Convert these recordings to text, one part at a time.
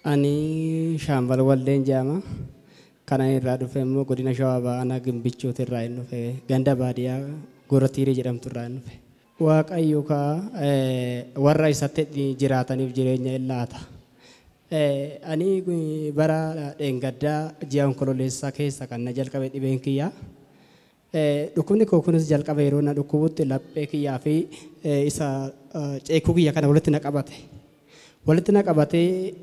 Ani Shaambal Waldeen jedhama. Kana irraa dhufe immoo godina Shawaa Bahaa Gimbichuuti irraa hin dhufe, ganda baadiyyaa Goratiirii jedhamtu irraa hin dhufe. Waaqayyo kaa warra isatti jiraataniif jireenya hin laata. Ani bara dheengaddaa ji'a Onkololeessaa keessa kan na jalqabe dhibeen kiyyaa. Dhukkubni koo kunis jalqaba yeroo na dhukkubutti laphee kiyyaa fi isa ceekuu kiyya kana walitti na qabate. Walitti na qabatee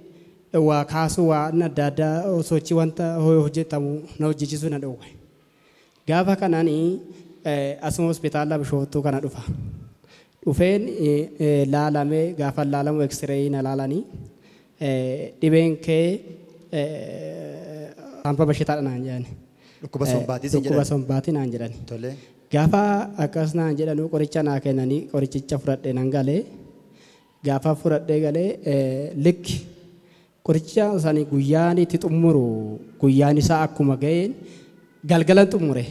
waa kaasuu, waan adda addaa sochii wanta hojjetamu na hojjechiisuu na dhowwe. Gaafa kanaan asuma hospitaala Bishooftuu kana dhufa. Dhufeen laalamee, gaafa laalamu X-ray na laalanii, dhibeen kee sampha bashitaadha naan jedhani. Dhukkuba sombaatii siin Dhukkuba jedhan. Sombaatii naan jedhani. Tole. Gaafa akkas naan jedhanu qoricha naa kennanii, qorichicha fudhadhee nan galee. Gaafa fudhadhee galee, likki qoricha sani guyyaan itti xumuru, guyyaan isaa akkuma ga'een galgalan xumure.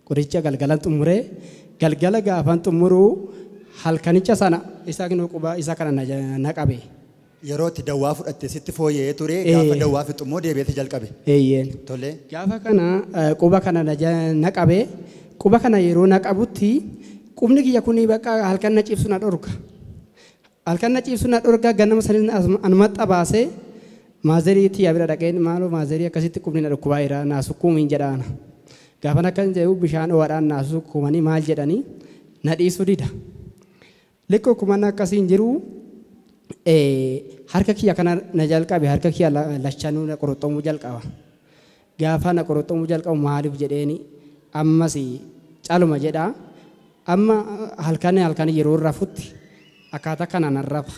Qoricha galgalan xumure. Galgala gaafan xumuru halkanicha sana isa quba isa kana na qabe. Yeroo itti dawwaa fudhatte sitti fooyya'ee ture, gaafa dawwaa fixu immoo deebi'eeti jalqabe. Eeyyeen. Tole. Gaafa kana quba kana na qabe. Quba kana yeroo na qabutti qubni kiyya kuni bakka halkan na ciibsu na dhorka. Halkan na ciibsu na dhorka. Ganama sanis anuma xabaasee maazerii tiyya bira dhaqeen, maaloo maazerii, akkasitti qubni na dhukkubaa jira, naa sukkuumiin jedhaana. Gaafa akkas jedhu bishaan ho'aadhaan naa sukkuumanii maal jedhanii na dhiisuu dida. Likka kuman akkasiin jiru harka kiyya kana na jalqabe, harka kiyya lachanuu na qoroxxomuu jalqaba. Gaafa na qoroxxomuu jalqabu maaliif jedheeni ammas caluma jedha. Amma halkan halkan yeroo rafutti akkaataa kanaan nan rafa.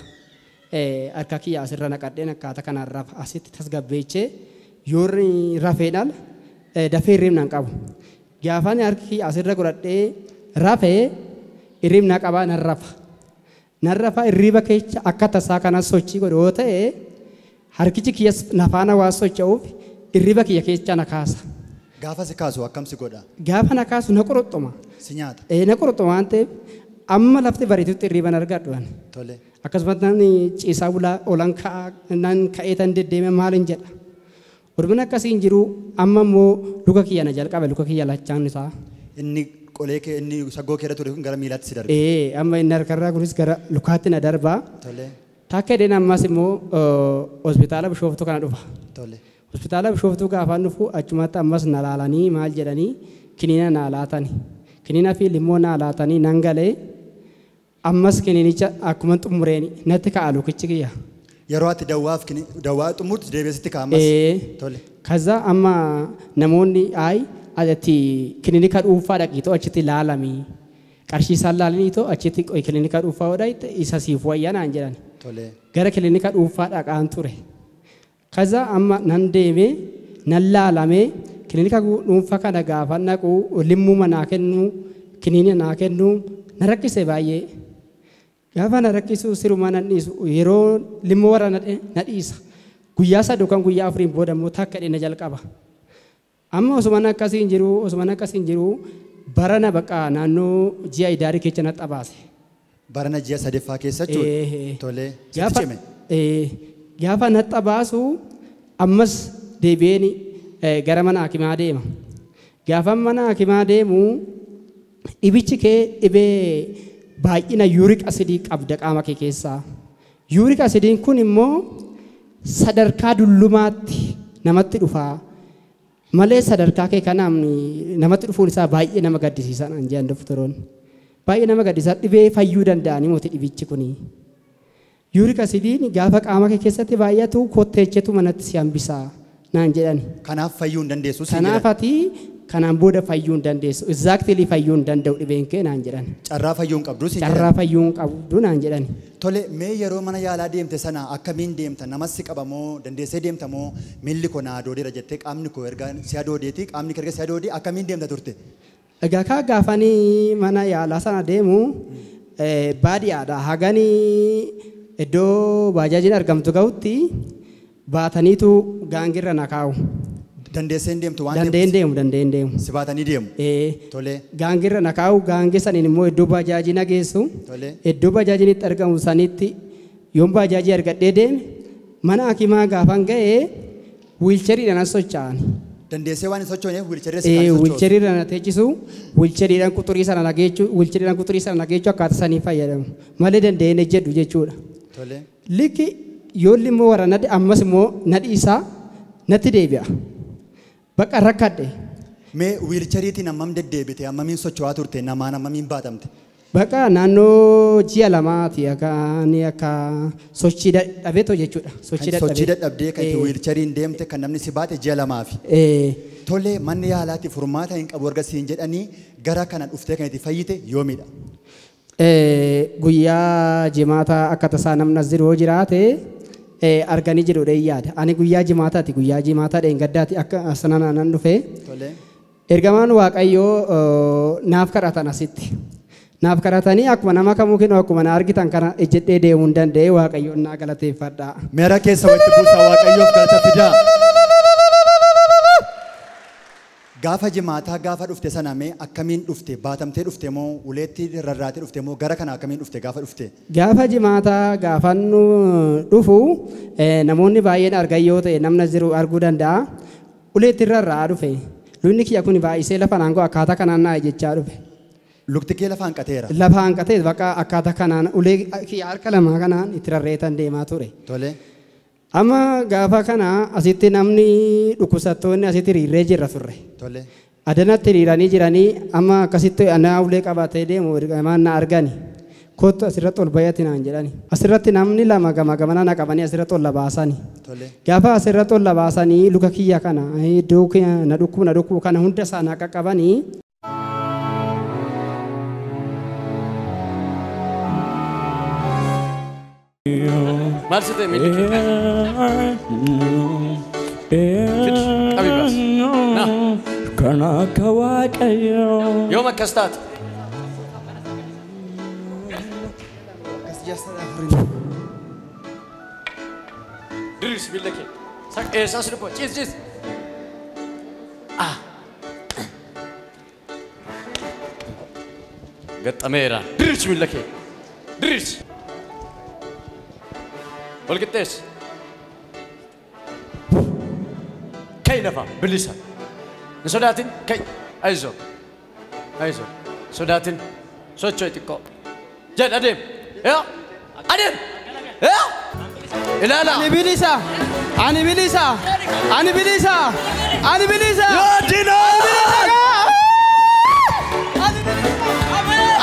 Harka kiyya asirra naqadheen akkaataa kanaan rafa. Asitti tasgabbeechee yoo rafeen ala dafee hirribna hin qabu. Gaafan harki kiyya asirra godhadhee rafee hirribna qabaa, nan rafa. Nan rafa, hirriba keessa akka tasaa kana sochii godhu yoo ta'e, harkichi kiyya na faana waan socho'uuf hirriba kiyya keessa na kaasa. Gaafa si kaasu akkam si godha? Gaafa na kaasu na qoroxxoma. Si nyaata. Na qoroxxoma waan ta'eef amma lafti bariitutti hirriba hin argadhu ani. Tole. Akkasumas nan ciisaa bulaa olan ka'aa, nan ka'ee tan deddeeme maalin jedha. Oduun akkasiin jiru amma immoo luka kiyya na jalqabe, luka kiyya lachaan isaa. Inni qolee kee, inni saggoo kee irra ture kun gara miilaatti si darbe. Ee, amma inni harkarraa kunis gara lukaatti na darba. Tole. Takka jedheen ammas immoo hospitaala Bishooftuu kana dhufa. Tole. Hospitaala Bishooftuu gaafaan dhufu achumatti ammas na laalanii maal jedhanii kiniina naa laatani. Kiniina fi limmoo naa laatanii nan galee, ammas kiniinicha akkuma xumureen natti ka'a lukichi kiyya. Yeroo ati dawwaaf dawwaa xumurtu deebi'ee sitti ka'a ammas. Ee. Tole. Kaza amma namoonni ay ati kilinika dhuunfaa dhaqiitoo achitti laalamii, qarshii isaan laalaniitoo achitti kilinika dhuunfaa yoo dhaqxe isa siif wayya naan jedhan. Tole. Gara kilinika dhuunfaa dhaqaan ture. Kaza amma nan deemee nan laalamee, kilinika dhuunfaa kana gaafa naqu limmuu naa kennu, kiniina naa kennu, na rakkise baay'ee. Gaafa na rakkisu sirumaa nan dhiisu, yeroo limmoo warra na dhiisa. Guyyaa 3 yookaan guyyaa 4n booda immoo takka na jalqaba. Amma osumaan akkasiin jiru barana baqa naannoo ji'a Idaarii keessa na xabaase. Barana ji'a sadaffaa keessa jechuudha. Ee. Tole. Sitti Gaafa cime. Gaafa na xabaasu ammas deebi'een gara mana hakimaa deema. Gaafa mana hakimaa deemu, dhibichi kee dhibee baay'ina uric acidii qabda qaama kee keessaa. Uric acidiin kun immoo sadarkaa dullumaatti namatti dhufaa. Malee sadarkaa kee kanaan namatti dhufuun isaa baay'ee nama gaddisiisa naan jedhan doktoroonni. Baay'ee nama gaddisiisa, dhibee fayyuu danda'anii miti dhibichi kuni. Uric acidiin gaafa qaama kee keessatti baay'atu kotteechetu manatti si hambisaa naan jedhani. Kanaaf fayyuu hin dandeessu siin Kanaaf jedhan. ati kanaan booda fayyuu hin dandeessu. Exactly fayyuu hin danda'u dhibeen kee naan jedhan. Carraa fayyuu hin qabdu siin Carraa jedhan. Fayyuu hin qabdu naan jedhani. Tole, mee yeroo mana yaalaa deemte sana akkamiin deemta? Namas si qaba moo dandeessee deemta moo miilli koo na adoodeera jettee, qaamni koo erga si adoodeeti, qaamni kee erga si adoodee akkamiin deemta turte? Egaa kaa gaafanii mana yaalaa sana deemu baadiyyaadha. Haganii iddoo baajaajiin argamtu ga'utti baataniitu gaangirra na kaa'u. Dandeessee hin deemtu waan Dandeen deemu, dandeen deemu. Si baatanii deemu. Ee. Tole. Gaangirra na kaa'u, gaangee saniin immoo iddoo bajaajii na geessu. Tole. Iddoo bajaajiin itti argamu sanitti yoon bajaajii argadhee deeme Mana hakimaa gaafan ga'ee wiilcheriidhaan as socho'an. Dandeessee waan hin sochooneef wiilcherii si kan sochoosu. Wiilcheriidhaan na teechisu, wiilcheriidhaan quxurii sana na geechu, wiilcheriidhaan quxurii sana na geechu akkaataa sanii fayyadamu. Malee danda'een ejjedhu jechuudha. Tole. Likki yoolli immoo warra nadi ammas immoo na dhiisaa natti deebi'a. Bakka rakkadhe. Mee wiilcheriitiin hammam deddeebite, hammamiin socho'aa turte, namaan hammamiin baatamte? Bakka naannoo ji'a lamaati akka inni akka sochii dadhabeetoo jechuudha. Sochii Kan sochii dadhabee. dadhabdee kan itti wiilcheriin deemte kan namni si baate ji'a lamaafi. Tole, manni yaalaatti furmaata hin qabu erga siin jedhanii gara kana dhuftee kan itti fayyite yoomidha? Guyyaa jimaataa akka tasaa namni as jiru yoo jiraate arganii jiru yaada. Ani guyyaa jimaataati, guyyaa jimaataa dheengaddaati akka sana nan dhufe. Tole. Ergamaan Waaqayyoo naaf kadhatan asitti. Naaf kadhatanii akkuma nama kamuu kennu akkuma na argitan kana ejjedhee deemuu hin danda'e, Waaqayyoon naa galateeffadha. Meera keessa walitti buusaa Waaqayyoof galata fidaa. Gaafa jimaataa gaafa dhufte sana mee akkamiin dhufte? Baatamtee dhufte moo uleetti rarraatee dhufte moo gara kana akkamiin dhufte gaafa dhufte? Gaafa jimaataa gaafannu dhufu namoonni baay'een argan yoo ta'e namni as jiru arguu danda'a. Uleetti rarra'aa dhufe. Lukni kiyya kun baay'isee lafa naangoo akkaataa kanaan naa jechaa dhufe. Lukti kee lafa hanqateera. Lafa hanqatee bakka akkaataa kanaan ulee kiyya harka lamaa kanaan itti rarreetan deemaa ture. Tole. Amma gaafa kana asitti namni dhukkubsattoonni asitti hiriirree jirra turre. Tole. Adanatti hiriiranii jiranii amma akkasitti anaa ulee qabatee deemu ergamaan na argani. Kottu asirratti ol bayyati naan jedhani. Asirratti namni lama gama gamana na qabanii asirratti ol labaasani. Tole. Gaafa asirratti ol labaasanii luka kiyya kana iddoo na dhukkubu na dhukkubu kana hunda isaa na qaqqabanii. Maal si ta'e miilli kee? Fidi, qabi baas. Na. Kan akka Waaqayyoo. Yoom akkas taate? Diriirsi miilla kee. Eessaa si dhukkuba? Ciis ciis. Ah. Gaxxameera. Diriirsi miilla kee. Diriirsi. Wal qixxeessi. Ka'i lafa bilisa. Hin sodaatin, ka'i. Ayizoo. Ayizoo. Sodaatin. Socho'i xiqqoo. Jedh adeem. Yaa. Adeem. Yaa. Ilaala. Ani bilisa. Ani bilisa. Ani bilisa. Ani bilisa.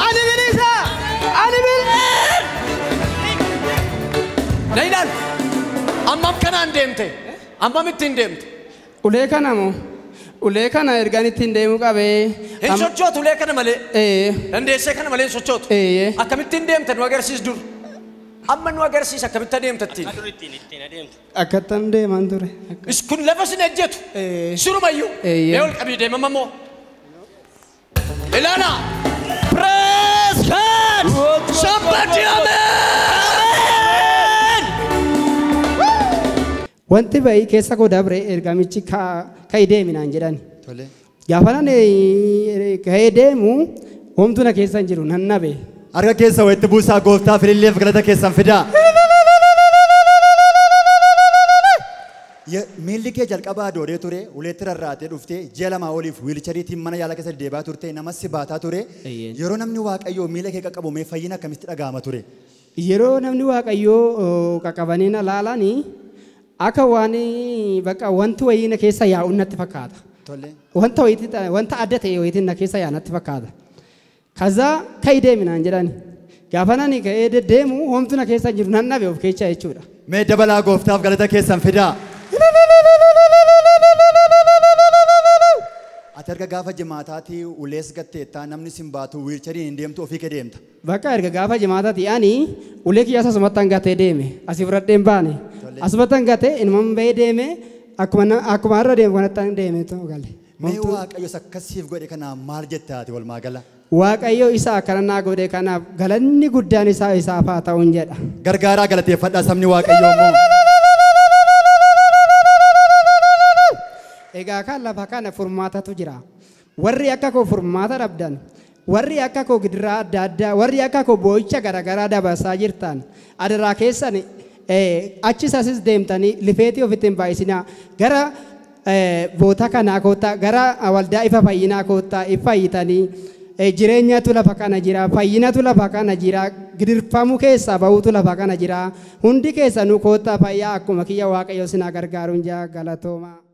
Ani bilisa. Ani bilisa. Na ilaali. Ammam kanaan deemte? Ammam ittiin deemte? Ulee kana moo? Ulee kana ergaan ittiin deemuu qabee. Hin sochootu ulee kana malee. Ee. Dandeessee kana malee hin sochootu. Ee. Akkamittiin deemte nu agarsiis dur. Amma nu agarsiis akkamitti adeemta ittiin. Akkattan deeman ture. Kun lafa sin ejjetu. Ee. Sirumayyuu. Eeyyee. Mee ol qabii deemama moo? Ilaala. Praise God. Somebody amen. Wanti ba'ii keessa koo dabre ergamichi ka'i deemi naan jedhani. Tole. Gaafa nan ka'ee deemu homtuu na keessa hin jiru nan nabe. Harka keessa walitti buusaa gooftaa fililleef galata keessan fidaa. Miilli kee jalqabaa doodee ture, uleetti rarraatee dhuftee ji'a lamaa oliif wiilcheriitiin mana yaalaa keessa deebaa turte, namas si baataa ture. Eeyyeen. Yeroo namni Waaqayyoo miila kee qaqqabu mee fayyina akkamitti dhaga'ama ture? Yeroo namni Waaqayyoo qaqqabanii na laalanii akka waan bakka wanti wayii na keessa yaa'u natti fakkaata. Tole. Wanta wayiitti wanta adda ta'e wayiitti na keessa yaa'u natti fakkaata. Kaza ka'i deemi naan jedhani. Gaafa nani ka'ee deddeemu homtuu na keessa hin jiru nan dhabe of keessa jechuudha. Mee dabalaa gooftaaf galata keessan fidaa. Ati erga gaafa jimaataatii ulees gatteettaa namni sin baatu wiilcheriin hin deemtu ofii kee deemta. Bakka erga gaafa jimaataati ani ulee kiyya asumatti hangatee deeme asii fudhadhee hin baane. Asumatti hangatee inuman bahee deeme akkuma har'a deemu kanatti han deeme ta'uu gale. Mee Waaqayyo isa akkasiif godhe kanaaf maal jette ati walumaa gala? Waaqayyo isa akkana naa godhe kanaaf galanni guddaan isaa isaaf haa ta'uun jedha. Gargaaraa galateeffadhaa sabni Waaqayyoo immoo. Egaa kan lafa kana furmaatatu jira. Warri akka koo furmaata dhabdan, warri akka koo gidiraa adda addaa, warri akka koo boo'icha garaagaraa dabarsaa jirtan, adaraa keessan Achis asis deemtanii lifeetii ofitti hin baay'isinaa. Gara boota kanaa koottaa, gara waldaa ifa fayyinaa koottaa, ifa fayyitanii jireenyatu lafa kana jira, fayyinatu lafa kana jira, gidirfamuu keessaa bahuutu lafa kana jira. Hundi keessanuu koottaa fayyaa akkuma kiyya Waaqayyo sinaa gargaaruun jaa galatooma.